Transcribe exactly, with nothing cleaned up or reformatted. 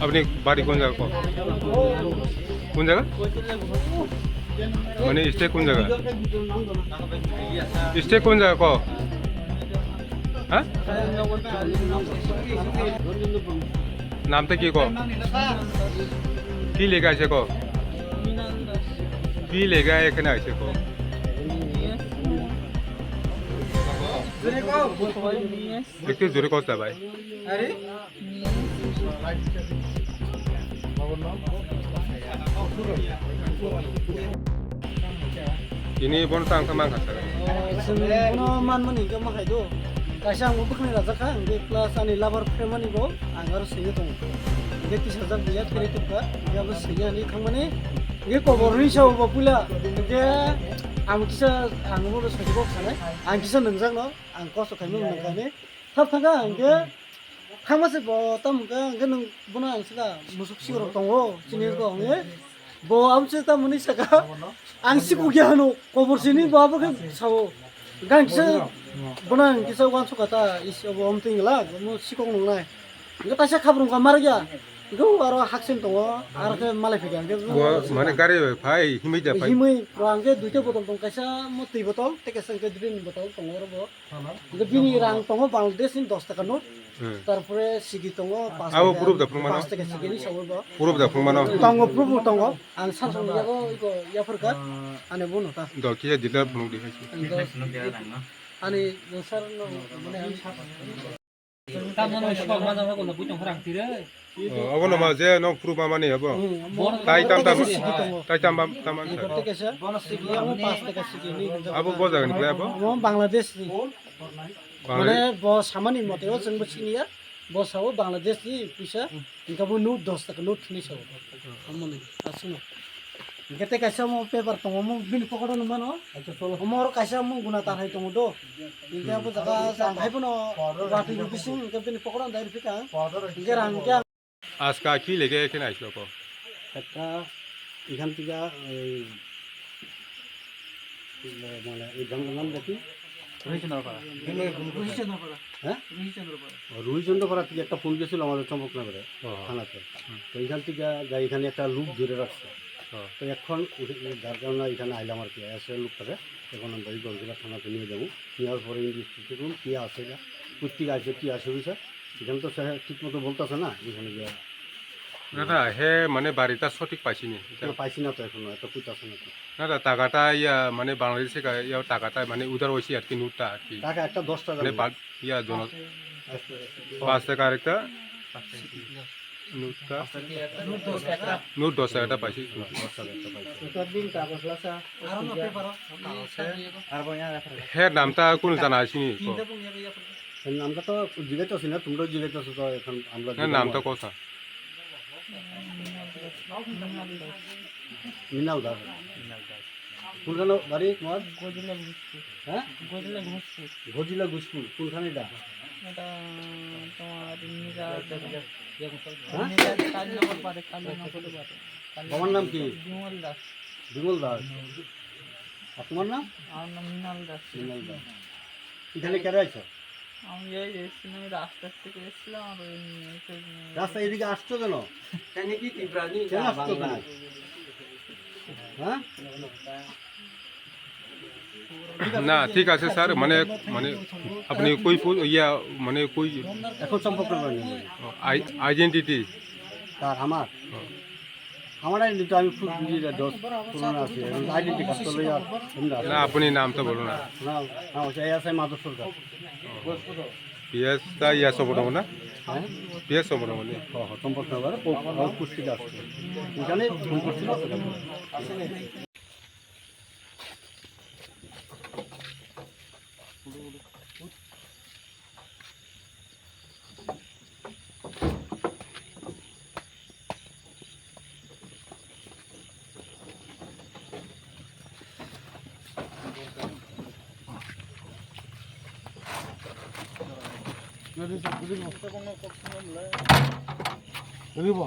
আপনি বাড়ি কোন জায়গা কো? কোন জায়গা? মানে স্টে কোন জায়গা? স্টে কোন জায়গা কো? হ্যাঁ? নামটা কি কো? কি লেখা আছে কো? কি লেখা এখানে আছে কো? একটু জোরে কস না ভাই। Ini bono tang tang mangkha sir. Chwng bono manmani hwnkhe ma hai do. Kaisa ang bo bwkhani rajak kha, hwnkhe plus ani lover friend mani bo ang aro sengwi tongo. Hwnkhe tisa jak biya khere tubkha, hwnkhe abo sengwi ani thangmani. Hwnkhe kobor ni sao bo puila. Hwnkhe ang kisa ang bo sadi kok sanai. Ang kisa nwngjak no, ang kosto khaima nwngjak ni. Thap thangkha hwnkhe, thangma se bo tamo hwnkhe, hwnkhe nwng bono ang saka musuk sikrok tongo, chini wngkha hwnkhe, bo amo se tamo hwnwi saka, ang sikok ya hwno, kobor sini bo abo khe sao, hwnkhe ang kisa bono ang kisa uansukha ta, is obo omo twi glak, omo sikok nwngnai, hwnkhe taisa khabrung kha mar ya, hwnkhe o aro haksen tongo, aro khe malai phikha, hwnkhe bo mane gari bai phai himwi da phai. Himwi, ro ang khe duita botol tong, kaisa mo twi botol, tei kaisa hwnkhe drink botol tongo oro bo. Hwnkhe bini rang tongo Bangladesh ni dos taka note. Hmm. Tarpore sigi tongo paanch taka. Abo proof da phung mano? Paanch taka sigi ni sawi bo. Proof da phung mano? Tongo, proof bo tongo. Ang sar song yago iko yaphar ka. Ani bono ta. Do kiya dila phung di hai. Ani sar no mane ang sar. Tamo no sok ma jang ko no bujong rang tire. Oh, abo no ma je no proof ma mani abo. Hmm, tai tam tam. Sigi tongo. Tai tam tam tam. Iko teka sa. Abo paanch taka sigi ni. Abo bo jaga ni khlai abo? Amo Bangladesh ni. Bangladesh. Mane bo samani mote o chwng bo siniya, bo sao Bangladesh ni puisa, hwnkhe bo note dos taka note hinwi sao. Amoni, aswkno. Hwnkhe tei kaisa omo paper tongo, omo bini pocket o nung mano. Omo oro kaisa omo guna tanhai tongo do. Hwnkhe abo jaga ang hai bono watwi rw bising, hwnkhe bini pocket o dai rw phika. Hwnkhe rang hwnkhe ang Aska ki lege khe nai soko. Ekta ikan tiga, ei, মানে এই গ্রামটার নাম কি? রুইচন্দ্রপাড়া। হ্যাঁ? রুইচন্দ্রপাড়া। ও, রুইচন্দ্রপাড়া থেকে একটা ফোন গেছিল আমাদের চম্পকনগরে, ও। থানাতে। হুম। তো এখান থেকে যাই, এখানে একটা লোক ধরে রাখছে। ও। তো এখন উঠে, যার কারণে এখানে আইলাম আর কি, এসে লোকটাকে এখন আমরা এই গঞ্জেলা থানাতে নিয়ে যাবো। নেওয়ার পরে ইনভেস্টিগেশন করুন, কে আছে না, কোথেকে আছে, কি আছে বিষয়, এখানে তো স্যার ঠিক মতো বলতেছে না, এখানে গিয়ে। দাদা, হে মানে বাড়িটা সঠিক পাইছিনি? এটা না, পাইছি না তো এখনো, এটা কইতাছে না তো। দাদা, টাকাটা ইয়া মানে বাংলাদেশে কা-, ইয়া টাকাটা মানে উধার হইছে আর কি, নোটটা আর কি। টাকা একটা দশ টাকা মানে নোট। পা-, ইয়া জন-, আচ্ছা, আচ্ছা। পাঁচ টাকা আরেকটা। নোটটা? নোট দশ টাকা। নোট দশ টাকাটা পাইছি। দশ টাকা একটা পাইছি। কতদিন কাগজ লাগছে? আরো না পেপার আছে। আর বই আর রাখা। হে নামটা কোন জানা আছিনি? এর নামটা তো জিজ্ঞাসা আছি না, তোমরাও জিজ্ঞাসা আছো তো এখন আমরা হ্যাঁ, জিজ্ঞাসা নামটা করবো। কথা? মিনাল দাস। মিনাল দাস। কোনখানে বাড়ি তোমার? গজিলা ঘুষপুর। হ্যাঁ? গজিলা ঘুষপুর। গজিলা ঘুষপুর, কোনখানে এটা? এটা তোমার নিজা হ্যাঁ? নিজা কালীনগর পারে, কালীনগর পারে। বাবার নাম কি? বিমল দাস। বিমল দাস। আর তোমার নাম? আমার নাম মিনাল দাস। মিনাল দাস। এখানে কেন আইছো? আমি এই এসছিলাম, এই রাস্তা থেকে এসছিলাম, আর ওই নিয়ে এসে নিয়ে রাস্তা এদিকে আসছো কেন? কেন আসছো তুমি? হ্যাঁ? না, ঠিক আছে স্যার, মানে, মানে, আপনি কই পু-, ইয়া, মানে, কই এখন সম্পর্ক হয়নি। আই-, আইডেন্টিটি। কার? আমার? হ্যাঁ। আমার আইডেন্টিটি আমি খুব বুঝি না, দশ পুরনো আছে, এখন আইডেন্টিটি কার্ড তো লইয়া এমনি আছে। না, আপনি নামটা বলুন না। না, না, হচ্ছে এএসআই মাধব সরকার। পিএস তা ইয়া সব না? হ্যাঁ? পিএস সব না? হ্যাঁ, হ্যাঁ, সম্পর্ক নাম্বার, ও, ও পুস্তিকা আছে। এখানে ফোন করছিল, সেখানে। Ribo.